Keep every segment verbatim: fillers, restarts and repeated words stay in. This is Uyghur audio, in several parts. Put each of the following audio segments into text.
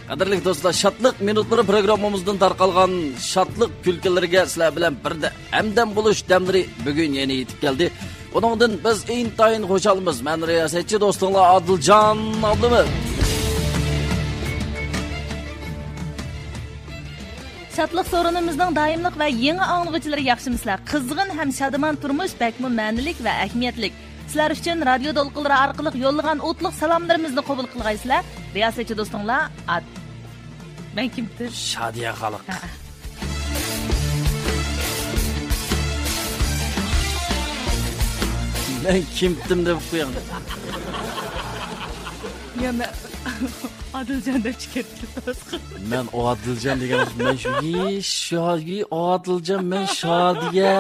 قەدىرلىك دوستلار، شادلىق مىنۇتلىرى پروگراممىمىزدىن تارقالغان شادلىق كۈلكىلىرىگە سىلەر بىلەن بىردە ھەمدەم بولۇش دەملىرى بۈگۈن يەنە يېتىپ كەلدى. بۇنىڭدىن بىز ئىنتايىن خۇشالمىز. مەن رىياسەتچى دوستۇڭلار ئادىلجان ئابلىمىز. شادلىق سورۇنىمىزنىڭ دائىملىق ۋە يېڭى ئاڭلىغۇچىلىرى ياخشىمۇسىلەر؟ قىزغىن ھەم شادىمەن تۇرمۇش بەكمۇ مەنىلىك ۋە ئەھمىيەتلىك. سىلەر ئۈچۈن رادىيو دولقۇنلىرى ئارقىلىق يوللىغان ئوتلۇق سالاملىرىمىزنى قوبۇل قىلغايسىلەر. رىياسەتچى دوستۇڭلار ئاد-، مەن كىمتىم؟ شادىيە خالىق. ھە. مەن كىمتىم دەپ قويۇڭ. يا، مەن ئادىلجان دەپ چىقىرىپ كېتىۋاتقان. مەن ئادىلجان دېگەن، مەن شۇ، يى، شادى، ئادىلجان، مەن شادىيە.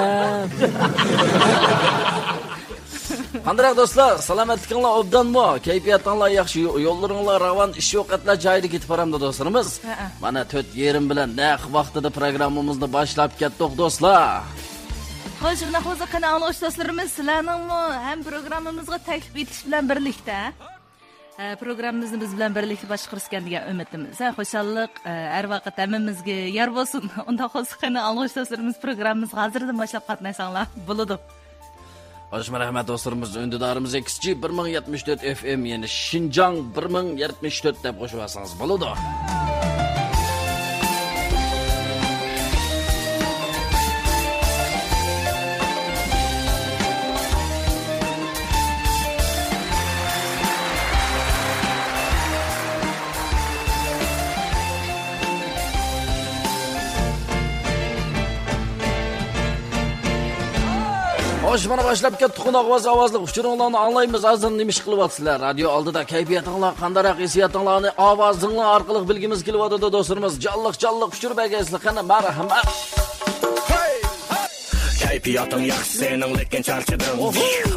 قانداق دوستلار، سالامەتلىكىڭلار ئوبدانمۇ؟ كەيپىياتىڭلار ياخشى، يو-، يوللىرىڭلار راۋان، ئىش ئوقەتلەر جايىدا كېتىپ بارامدۇ دوستلىرىمىز؟ ھەئە. مانا تۆت يېرىم بىلەن نەق ۋاقتىدا پروگراممىمىزنى باشلاپ كەتتۇق دوستلار. خوش، شۇنداق بولسا قېنى ئاڭلىغۇچى دوستلىرىمىز، سىلەرنىڭمۇ ھەم پروگراممىمىزغا تەكلىپ ئېتىش بىلەن بىرلىكتە، ئە، پروگراممىمىزنى بىز بىلەن بىرلىكتە باشقۇرىسىكەن دېگەن ئۈمىدىمىز. ھە، خۇشاللىق، ئە، ھەر ۋاقىت ھەممىمىزگە يار بولسۇن. ئۇنداق بولسا قېنى ئاڭلىغۇچى دوستلىرىمىز، پروگراممىمىزغا ھازىردىن باشلاپ قاتناشساڭلار بولىدۇ. خوش، رەھمەت دوستلىرىمىز، ئۈندىدارىمىز ئېكس جى بىر مىڭ يەتمىش تۆت ئېف ئېم، يەنى شىنجاڭ بىر مىڭ يەتمىش تۆت دەپ قوشۇۋالسىڭىز بولىدۇ. خوش، مانا باشلاپ كەتتۇق. ئاۋاز، ئاۋازلىق ئۇچۇرۇڭلارنى ئاڭلايمىز. ھازىر نېمە ئىش قىلىۋاتىسىلەر؟ رادىيو ئالدىدا كەيپىياتىڭلار قانداقراق، ھېسسىياتىڭلارنى ئاۋازىڭلار ئارقىلىق بىلگۈمىز كېلىۋاتىدۇ، دوستلىرىمىز. جانلىق، جانلىق ئۇچۇر بەرگەيسىلەر، قېنى، مەرھەمەت. كەيپىياتىڭ ياخشى سېنىڭ، لېكىن چارچىدىڭ.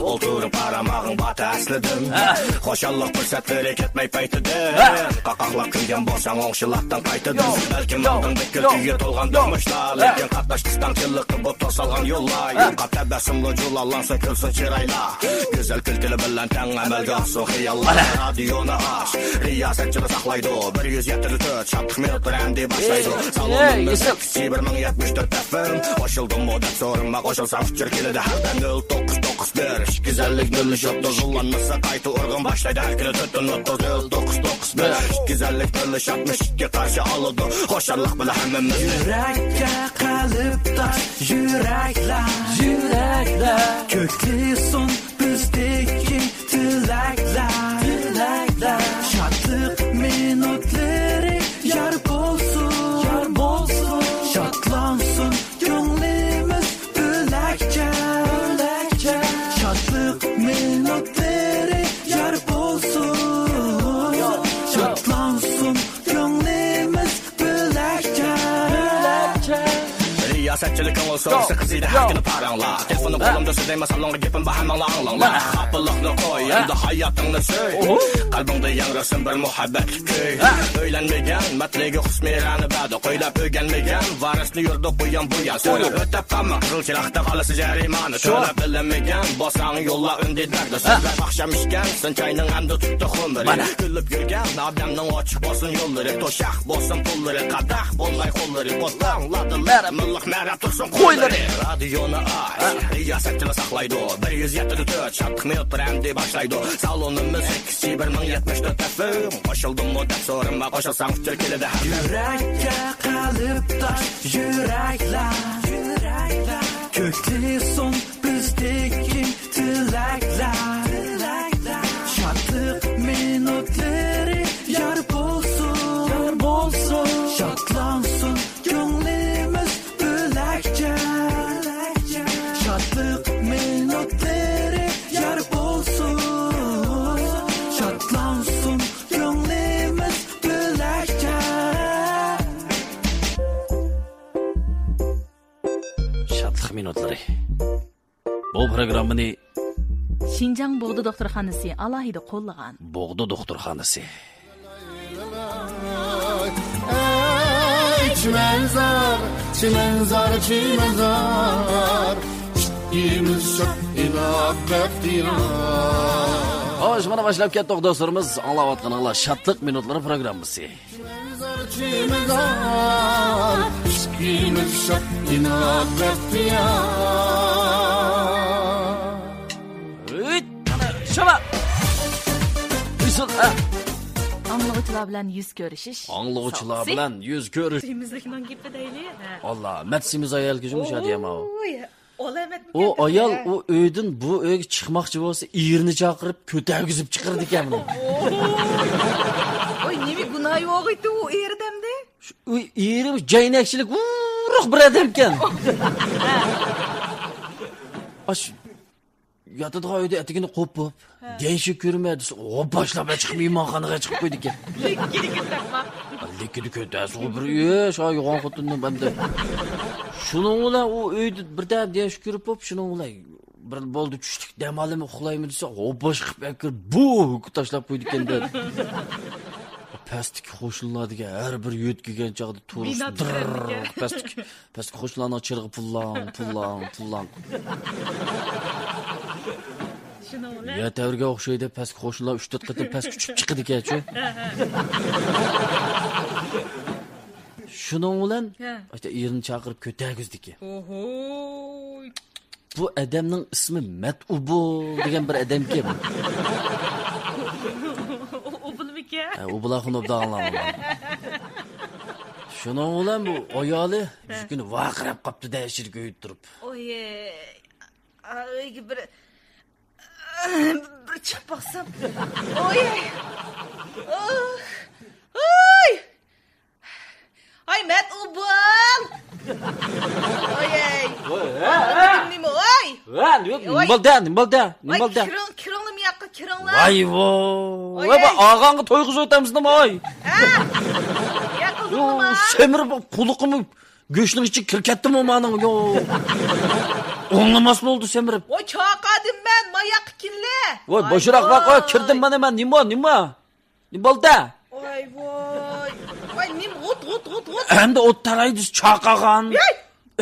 ئولتۇرۇپ ئارامىغىڭ باتە ئەسلىدىم. ھە. خۇشاللىق پۇرسەتلىرى كەتمەي پايتىدىن. ھە. قاقاقلاپ كۈلگەن بولساڭ، ئوڭشىلاتتىڭ قايتىدىن. يو، بەلكىم يو، ماڭدىڭ بىر يو، كۈلكىگە تولغان يو. تۇرمۇشلار، ھە. لېكىن قاتناشتى ئىستانچىلىققا بۇ توسالغان يوللار. ھە. يوقاپ تەبەسسۇملا جۇلالانسۇن، كۈلسۇن چىرايلار. ھە. گۈزەل كۈلكىلەر بىلەن تەڭ ئەمەلگە ئاشسۇن خىياللار. ھە. رادىيونى ئاچ، رىياسەتچىلەر ساقلايدۇ. بىر يۈز يەتتە تۆت شادلىق مىنۇتلىرى ئەمدى باشلايدۇ. ئېي، سالونىمىز ئېي، ئېسىل. ئىككى بىر مىڭ يەتمىش تۆت ئەف ئېم. قوشۇلدىممۇ دەپ سورىما، قوشۇلساڭ ئۇچۇر كېلىدۇ ھەر دەم. نۆل توققۇز توققۇز بىر ئىككى يۈز ئەللىك نۆل ئۈچ ئوتتۇز، ئۇلانمىسا قايتا ئۇرغۇن باشلايدۇ ھەر كۈنى تۆت نۆل ئوتتۇز. نۆل توققۇز توققۇز بىر ئىككى يۈز ئەللىك نۆل ئۈچ ئاتمىش ئىككى قارشى ئالىدۇ خۇشاللىق بىلەن ھەممىمىزنى. يۈرەككە قەلب تاش، يۈرەكلەر، يۈرەكلەر كۆكلىسۇن بىزدىكى تىلەكلەر، تىلەكلەر. شادلىق مىنۇتلىرى يار بولسۇن، يار بولسۇن. شادلانسۇن كۆڭلىمىز بۆلەكچە، بۆلەكچە. شادلىق مىنۇتلىرى يار بولسۇن. شادلانسۇن كۆڭلىمىز بۆلەكچە، بۆلەكچە. رىياسەتچىلىك كۆڭۈل سورىسى قىزىيدۇ ھەر كۈنى پاراڭلار. تېلېفوننى قولۇمدا سۆزلەيمەن، سالونغا گېپىم بار، ھەممەڭلار ئاڭلاڭلار. خاپىلىقنى قوي، ئەمدى ھاياتىڭنى سۆي. قەلبىڭدە ياڭرىسۇن بىر مۇھەببەتلىك كۈي. ئۆيلەنمىگەن مەتلىگە خۇسمىرانى بەردى، قويلاپ ئۆگەنمىگەن ۋارىسنى يۈردى ئۇيان بۇيان. سۆيلەپ ئۆتەپ قالما، قىزىل چىراغدا قالىسى جەرىمانە. تۆلەپ بىلمىگەن بولساڭ يوللار ئۈندىداردا. سۆزلەپ ئاخشام ئىچكەن سەن چاينىڭ ئەمدى تۇتتى خۇمىرى. كۈلۈپ يۈرگەن ئادەمنىڭ ئوچۇق بولسۇن يوللىرى. توشاق بولسۇن پۇللىرى، قاداق بولماي قوللىرى. قوتاڭلاردا مەرەپ، مىللىق مەرەپ تۇرسۇن قويلىرى. رادىيونى ئاچ، رىياسەتچىلەر ساقلايدۇ. بىر يۈز يەتتە تۆت شادلىق مىنۇتلىرى ئەمدى باشلايدۇ. سالونىمىز ئىككى يۈز بىر مىڭ يەتمىش تۆت ئەف ئېم. قوشۇلدىممۇ دەپ سورىما، قوشۇلساڭ ئۇچۇر كېلىدۇ ھەر دەم. يۈرەككە قەلب تاش، يۈرەكلەر، يۈرەكلەر كۆكلىسۇن بىزدىكى تىلەكلەر، تىلەكلەر. شادلىق مىنۇتلىرى يار بولسۇن، يار بولسۇن. شادلانسۇن كۆڭلىمىز بۆلەكچە، بۆلەكچە. شادلىق مىنۇتلىرى يار بولسۇن، شادلانسۇن كۆڭلىمىز بۆلەكچە. شادلىق مىنۇتلىرى. بۇ پروگراممىنى شىنجاڭ بوغدا دوختۇرخانىسى ئالاھىدە قوللىغان. بوغدا دوختۇرخانىسى. ئەي، چىمەنزار، چىمەنزار، چىمەنزار. ئىككىمىز شاد، ئىناق، بەختىيار. خوش، مانا باشلاپ كەتتۇق دوستلىرىمىز. ئاڭلاۋاتقىنىڭلار شادلىق مىنۇتلىرى پروگراممىسى. ئىچىمىز ئاق، ئىچكىمىز شاد، ئىناق بەختىيار. ھېيت، شابا. ئۈزۈل، ھە. ئاڭلىغۇچىلار بىلەن يۈز كۆرۈشۈش. ئاڭلىغۇچىلار بىلەن يۈز كۆرۈش. سېمىزلىكنىڭ گېپى دەيلى، ھە. ئاللا، مەت سېمىز ئايال كىشىمۇ شادىيەم ئاۋۇ. ئۇ ئايال ئۇ ئۆيدىن بۇ ئۆيگە چىقماقچى بولسا، ئېرىنى چاقىرىپ، كۆتەرگۈزۈپ چىقىرىدىكەن بۇنى. ۋوي، نېمە گۇناھى بولغىيتتى ئۇ ئېرىدە ئەمدى؟ شۇ ئۇ ئېرى جەينەكچىلىك ئۇرۇق بىر ئادەمكەن. ئاش ياتىدىغان ئۆيدە ئەتىگىنى قوپۇپ، ھە. دەيشى كۆرمە دېسە، ئو باشلاپ چىقىپ مېھمانخانىغا چىقىپ قويدىكەن. لىككىدە كۆتەرسىغۇ بىر ئۆي، شۇ يوغان خوتۇننى ئەمدى. شۇنىڭ بىلەن ئۇ ئۆيدە بىردەم دەيشى كۆرۈپ بوپ، شۇنىڭ بىلەن بىر بولدى چۈشلۈك دەم ئالىمەن، ئۇخلايمەن دېسە، ئو باش قىلىپ ئەكىرىپ، بۇ ھۆكۈپ تاشلاپ قويدىكەن دە. پەستىكى قوشنىلار دېگەن ھەر بىر يۆتكىگەن چاغدا تۇرۇش دىرر، پەستىكى، پەستىكى قوشنىلارنىڭ چىرىغى پۇللاڭ، پۇللاڭ، پۇللاڭ. شۇنىڭ بىلەن يا تەۋرگە ئوخشايدۇ، پەستىكى قوشنىلار ئۈچ تۆت قېتىم پەسكە چۈشۈپ چىقىدىكەنچۇ. شۇنىڭ بىلەن ھە. ئايتا ئېرىنى چاقىرىپ كۆتەرگۈزدىكەن. ئوھوي. بۇ ئادەمنىڭ ئىسمى مەتئۇبۇل دېگەن بىر ئادەمكەن. ئۇبۇلمىكەن؟ ھە، ئۇبۇلاخۇن ئوبدان ئاڭلاڭ. شۇنىڭ بىلەن بۇ ئايالى ھە. شۇ كۈنى ۋارقىراپ قاپتۇ-دە، ئىچىدە كۆيۈپ تۇرۇپ. ئويەي. ئا، ئۆيگە بىر، بىر چىقىپ باقسام. ئويەي. ئوي. ئاي، مەتئۇبۇل! ئويەي! ۋاي، ھە، ھە! نېمە، ۋاي! ھە، نېمە، نېمە بولدى، نېمە بولدى، نېمە ۋاي، بولدى؟ كىرىڭ، كىرىڭلىمۇ ياققا، كىرىڭلار! ۋاي، ۋو! ۋاي، ئويەي! بۇ ئاغاڭغا توي قىلىۋېتەمسىزمۇ، ۋاي؟ ھە! يا قىلدىڭلىما؟ سەمرىپ، قۇلىقىمۇ گۆشنىڭ ئىچىگە كىرىپ كەتتىمۇ مانىڭ، يو! ئوڭلىماس بولدى سەمرىپ. ۋاي، چاقادىم مەن، ماياققا كىنلە! ۋاي، بوشراق ۋاي، ۋاي، كىردىم مانا مەن، نېمە، نېمە؟ نېمە بولدى؟ ۋاي ۋاي. ۋاي، نېمە ئوت، ئوت، ئوت، ئوت. ئەمدى ئوت تارايدۇ چاقاغان. ۋاي.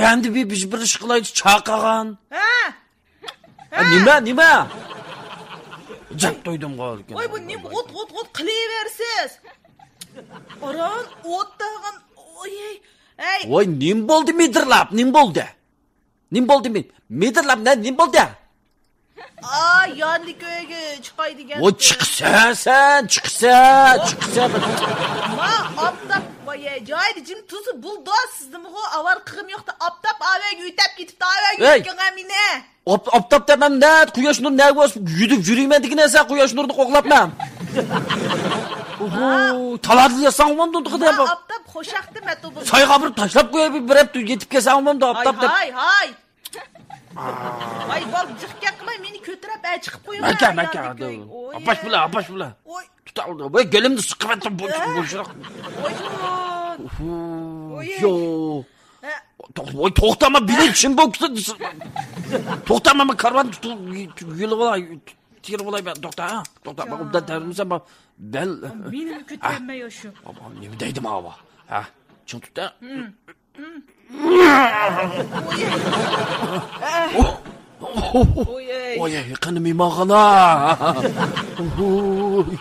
ئەمدى بىر، بىر، بىر ئىش قىلايدۇ چاقاغان. ھە؟ ھە؟ نېمە، نېمە؟ جەپ تويدۇم غالىكىن. ۋاي، بۇ نېمە ئوت، ئوت، ئوت قىلىۋەرسىز. ئاران ئوت تاغان. ۋاي، ھەي. ۋاي، نېمە بولدى مىدىرلاپ، نېمە بولدى؟ نېمە بولدى؟ مىدىرلاپ، نېمە بولدى؟ ئا، ياندىكى ئۆيگە چىقاي دېگەن. ۋو، چىقىسەن سەن، چىقىسەن، چىقىسەن. ما، ئاپتاپ، ۋاي، جايىدا جىم تۇرسا بولىدۇ، سىزنىمۇ ئاۋارە قىلغۇم يوقتا، ئاپتاپ ئاۋەگە ئۆتەپ كېتىپتۇ، ئاۋەگە ئۆتكەن مېنى. ئاپتاپ دەپ مەن نە، قۇياش نۇر نەگە بولسا يۈدۈپ يۈرۈيمەن دېگىنە سەن، قۇياش نۇرنى قوغلاپ مەن. ئوھو، تالادىن ياساڭ بولمامدۇ دېدى. ئاپتاپ خوشاقتى مەتۇ بۇ. سايغا بىر تاشلاپ قوياي، بىر ھەپتە يېتىپ كەلسەڭ بولمامدۇ ئاپتاپ دەپ. ھاي، ھاي. ۋاي، بال جىق گەپ قىلماي، مېنى كۆتۈرۈپ، ئە، چىقىپ قويۇڭ. مەكە، مەكە. ئاپاش بىلە، ئاپاش بىلە. ئوي. تۇتالدى. ۋاي، گېلىمنى سىقىپ ئەتتىم، بوشراق. ۋاي، يو. ھە. توختا، ۋاي، توختاما، بېلىم چىم بولۇپ كېتىدۇ. توختاما، مەن كارۋان تۇتۇپ، يولى بولاي، تېرە بولاي، توختا، ھە؟ توختا، مەن ئوبدان تەۋرىمىسەم، بەل. مېنىمۇ كۆتۈرەلمەي شۇ. نېمە دەيدۇ ماۋۇ؟ ھە؟ چىڭ تۇت، ھە؟ ۋوي، قېنى مېھمانخانا. ۋوي.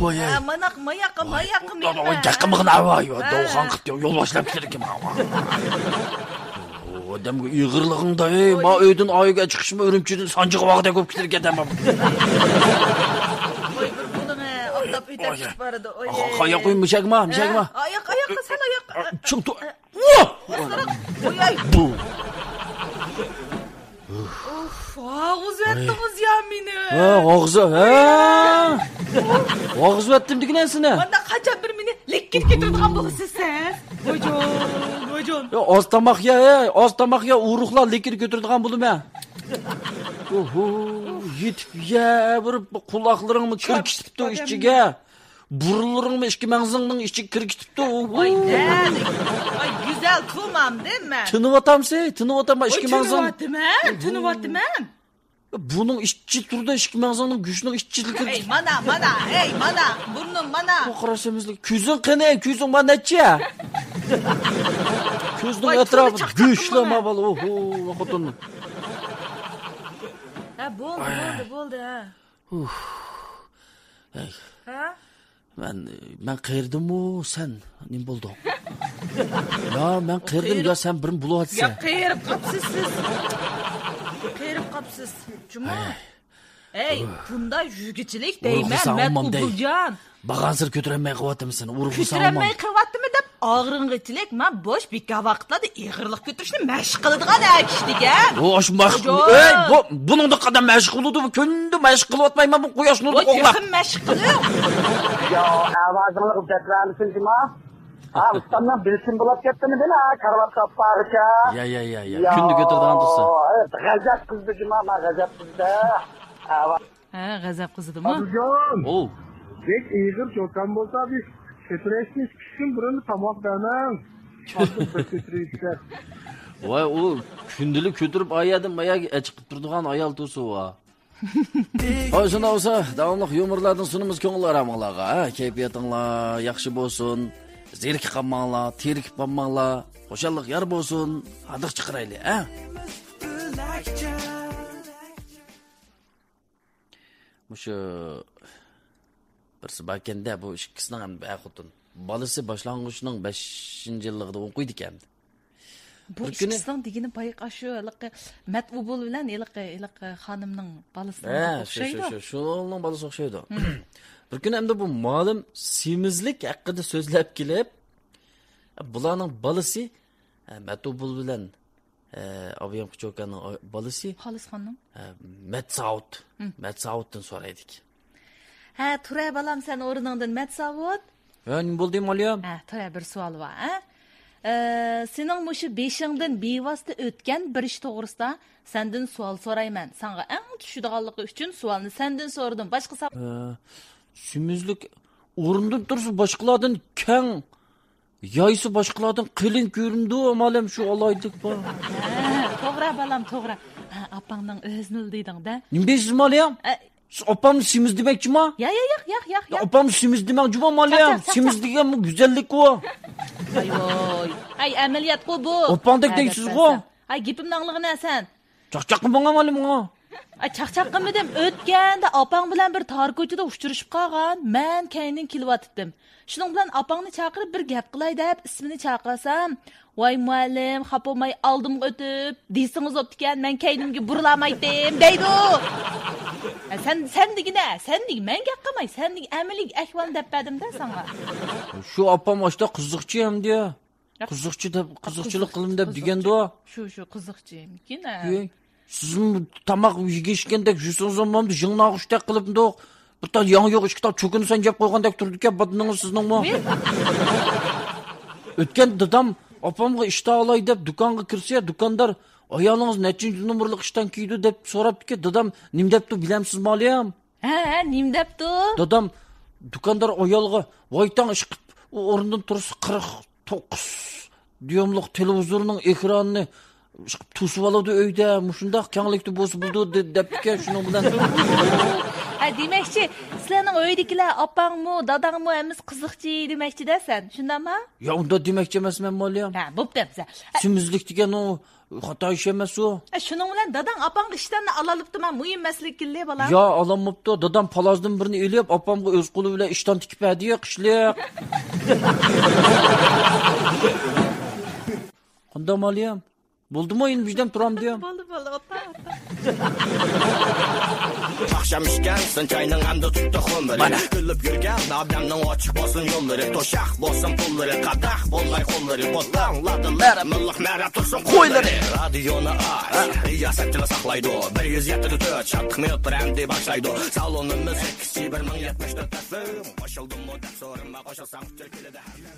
ۋوي. مانا، ماياققا، ماياققا، ماياققا. داۋخان قىپتۇ، يول باشلاپ كېتىدىكەن. ئادەمگە ئېغىرلىقىڭدا، ئەي، ما ئۆيدىن ئايگە چىقىشمۇ ئۈرۈمچىدىن سانجىغا ۋاقىت كۆپ كېتىدىكەن، تامام. ۋوي، بىر بۇلۇڭ، ئاپتاپ ئۆتەپ كېتىپ بارىدۇ. قاياق ئۆي، مۇشەكما، مۇشەكما. ئاياق، ئاياققا سەل، ئاياققا. چىڭ تۇ. ۋوي، ئاي. بۇ. ئۇف، ئاغزى ئەتتىڭىز يا مېنى. ھە، ئاغزى، ھە. ئاغزى ئەتتىم دېگىنە سېنى. مانا قاچان بىر مېنى لىككىدە كۆتۈرىدىغان بولىسىز سىز. ۋايجان، ۋايجان. يا، ئاز تاماق يە، ھە، ئاز تاماق يە، ئۇرۇقلار لىككىدە كۆتۈرىدىغان بولىمەن. ئوھو، يېتىپ يە، بىر قۇلاقلىرىڭمۇ كىر كېتىپتۇ ئىچىگە. بۇرۇنلىرىڭمۇ ئىككى مەڭزىڭنىڭ ئىچىگە كىرىپ كېتىپتۇ. ۋاي، نەدە؟ ۋاي، گۈزەل تۇرمامدىم مەن. تىنىۋاتامسەن، تىنىۋاتامسەن، ئىككى مەڭزىڭ. تىنىۋاتىمەن، تىنىۋاتىمەن. بۇنىڭ ئىچى تۇرىدۇ، ئىككى مەڭزىڭنىڭ گۆشىنىڭ ئىچىگە كىرىپ. ئەي، مانا، مانا، ئەي، مانا، بۇرنۇم مانا. قارا سېمىزلىك. كۆزۈڭ قېنى، كۆزۈڭ مانا نەچچە؟ كۆزنىڭ ئەتراپىدا گۆشلەر ما بالا. ئوھو، خوتۇن. ھە، بولدى، بولدى، بولدى، ھە. ئۇھ. ھە؟ مەن، مەن قېرىدىممۇ سەن نېمە بولدۇڭ؟ يا مەن قېرىدىم، يا سەن بىرنى بۇلىۋاتىسەن. يا قېرىپ قاپسىز سىز. قېرىپ قاپسىز. جۇمۇ. ھەي. ھەي، بۇنداق يۈرگۈچىلىك دەيمەن، مەت ئوبۇلجان. بارغانسېرى كۆتۈرەلمەي قېلىۋاتىمەن سېنى، ئۇرغۇسام. كۆتۈرەلمەي قېلىۋاتىمەن دەپ ئاغرىنغىچىلىك، مەن بوش بىكار ۋاقىتلاردا ئېغىرلىق كۆتۈرۈشنى مەشىق قىلىدىغان ئەر كىشى دېگەن. ئۇ ئاشۇ مەشىق، ئەي، بۇ، بۇنىڭدىن قانداق مەشىق قىلىدۇ؟ بۇ كۈندە مەشىق قىلىۋاتمايمەن، بۇ قۇياش نۇرىدا قوغلاپ. تېخىمۇ مەشىق قىلىڭ. يا، ئاۋازىڭلار بەتلەنسۇن جۇما. ھا، ئۇستامنىڭ بىلسىم بولۇپ كەتتىمىدىن، ھا، كارىۋاتقا ئاپارىچە. يا، يا، يا، يا. كۈندە كۆتۈرىدىغان تۇرسا. غەزەپ قىزدى جۇما، ما غەزەپ قىزدى. ھا، غەزەپ قىزىدىمۇ؟ ئابىجان! ئوۋ! بەك ئېغىر چوكان بولسا، بىز كۆتۈرەشنى ئىككى كۈن بۇرۇن تاماق بەرمەڭ. ھازىر بىر كۆتۈرۈشتە. ۋاي، ئۇ كۈندىلىك كۆتۈرۈپ، ئايەردىن بايەرگە ئەچىقىپ تۇرىدىغان ئايال تۇرسا ۋا. ھاي، شۇنداق بولسا، داۋاملىق يۇمۇرلاردىن سۇنىمىز كۆڭۈل ئارامىڭلارغا، ھە؟ كەيپىياتىڭلار ياخشى بولسۇن. زېرىكىپ قالماڭلار، تېرىكىپ قالماڭلار. خۇشاللىق يار بولسۇن. ھاردۇق چىقىرايلى، ھە؟ مۇشۇ بىرسى باركەندە، بۇ ئىككىسىنىڭ ھەم ئەر-خوتۇن. بالىسى باشلانغۇچنىڭ بەشىنچى يىللىقىدا ئوقۇيدىكەن. بۇ بىر كۈنى ئىككىسىنىڭ دېگىنى بايىقى ئاشۇ ھېلىقى مەت ئوبۇل بىلەن ھېلىقى، ھېلىقى خانىمنىڭ بالىسىنىڭ ھە، شۇ، ئوخشايدۇ. شۇ، شۇ، شۇنىڭ بالىسى ئوخشايدۇ. بىر كۈنى ئەمدى بۇ مۇئەللىم سېمىزلىك ھەققىدە سۆزلەپ كېلىپ، بۇلارنىڭ بالىسى، ھە، مەت ئوبۇل بىلەن ئە، ئابىيام قۇچۇكەننىڭ ئا-، بالىسى. خالىسخاننىڭ؟ ئە، مەتساۋۇت. مەتساۋۇتتىن سورايدىكى. ھە، تۇرە بالام، سەن ئورنۇڭدىن، مەتساۋۇت. ھە، نېمە بولدى، مالىيام؟ ھە، تۇرە، بىر سوئال بار، ھە؟ ئە، سېنىڭ مۇشۇ بېشىڭدىن بىۋاسىتە ئۆتكەن بىر ئىش توغرىسىدا سەندىن سوئال سورايمەن. ساڭا ئەڭ چۈشىدىغانلىقى ئۈچۈن سوئالنى سەندىن سورىدىم. باشقا سا- ئە، سېمىزلىك ئورنىدىن تۇرسا باشقىلاردىن كەڭ يايسا باشقىلاردىن قېلىن كۆرۈنىدۇ، مالىم شۇ ئالاھىدىلىك بار. ھە، توغرا بالام، توغرا. ھە، ئاپاڭنىڭ ئۆزىنىلا دېدىڭ-دە. نېمە دەيسىز، مالىم؟ ئە، سىز ئاپامنى سېمىز دېمەكچىما؟ يا، يا، ياق، ياق، ياق، ياق. ئاپامنى سېمىز دېمەڭچىما، مالىم؟ چاق، چاق، چاق، سېمىز دېگەنمۇ گۈزەللىك ئۇ. ئايۋاي. ئەي، ئەمەلىيەتقۇ بۇ. ئاپاڭدەك دەيسىزغۇ. ئاي، گېپىمنى ئاڭلىغىنا سەن. چاقچاق قىلماڭ، مالىم، ماڭا. ئاي، چاقچاق قىلمىدىم. ئۆتكەندە ئاپاڭ بىلەن بىر تار كوچىدا ئۇچرىشىپ قالغان. مەن كەينىڭ كېلىۋاتىتتىم. شۇنىڭ بىلەن ئاپاڭنى چاقىرىپ بىر گەپ قىلاي دەپ ئىسمىنى چاقىرسام، ۋاي مۇئەللىم، خاپا بولماي ئالدىمغا ئۆتۈپ دېسىڭىز بوپتىكەن، مەن كەينىمگە بۇرۇلالمايتتىم دەيدۇ. ھە، سەن، سەن دېگىنە، سەن دېگىن، مەن گەپ قىلماي، سەن دېگىن ئەمەلىي ئەھۋالنى دەپ بەردىم-دە ساڭا. شۇ ئاپام ئاشتا قىزىقچى ئەمدى. يا. قىزىقچى دەپ، قىزىقچىلىق قىلىمەن دەپ دېگەندۇ. شۇ، شۇ قىزىقچىمىكىن، ھە. ئۆي، سىزمۇ تاماق يېگۈشكەندەك يۈرسىڭىز بولمامدۇ، يىڭناغۇچتەك قىلىپمۇ. بىر تال ياڭيۇ ئىككى تال چوكىنى سەنجەپ قويغاندەك تۇرىدىكەن، باتنىڭىز سىزنىڭمۇ. ئۆتكەن دادام ئاپامغا ئىشتان ئالاي دەپ دۇكانغا كىرسە، دۇكاندار، ئايالىڭىز نەچچىنچى نومۇرلۇق ئىشتان كىيىدۇ دەپ سوراپتىكەن. دادام نېمە دەپتۇ بىلەمسىز، مالىيام؟ ھە، ھە، نېمە دەپتۇ؟ دادام، دۇكاندار ئايالغا، ۋاي تاڭ ئىشقىپ، ئۇ ئورنىدىن تۇرسا، قىرىق توققۇز دىيۇملۇق تېلېۋىزورنىڭ ئېكرانىنى ئىشقىپ توسۇۋالىدۇ ئۆيدە، مۇشۇنداق كەڭلىكتە بولسا بولىدۇ، دە-، دەپتىكەن شۇنىڭ بىلەن. ھە، دېمەكچى، سىلەرنىڭ ئۆيدىكىلەر، ئاپاڭمۇ، داداڭمۇ ھەممىسى قىزىقچى دېمەكچىدە سەن، شۇنداقمۇ؟ يا، ئۇنداق دېمەكچى ئەمەسمەن، مالىيام. ھە، بوپتۇ ئەمىسە. سېمىزلىك دېگەن ئۇ خاتا ئىش ئەمەس ئۇ. ئە، شۇنىڭ بىلەن داداڭ ئاپاڭغا ئىشتاننى ئالالىپتىما؟ مۇھىم مەسىلە ئىكەنلى، بالام. يا، ئالالماپتۇ. دادام پالازدىن بىرنى ئېلىپ، ئاپامغا ئۆز قولى بىلەن ئىشتان تىكىپ ھەدىيە قىشلىق. قانداق مالىيام؟ بولدىمۇ ئەمدى بىردەم تۇرامدۇ؟ بولدى، بولدى، ئوتتا، ئوتتا. ئاخشام ئىچكەنسەن چاينىڭ ئەمدى تۇتتى خۇمىرى. مانا. كۈلۈپ يۈرگەن ئادەمنىڭ ئوچۇق بولسۇن يوللىرى، توشاق بولسۇن پۇللىرى، قاداق بولماي قوللىرى، قوتاڭلادىلار مىللىق مەرەپ تۇرسۇن قويلىرى. رادىيونى ئاچ، رىياسەتچىلا ساقلايدۇ، بىر يۈز يەتتە تۆت شادلىق مىنۇتلىرى ئەمدى باشلايدۇ. سالونىمىز سەككىز بىر مىڭ يەتمىش تۆت ئەف ئېم، قوشۇلدۇممۇ دەپ سورىما، قوشۇلساڭ ئۇچۇر كېلىدۇ ھەممە.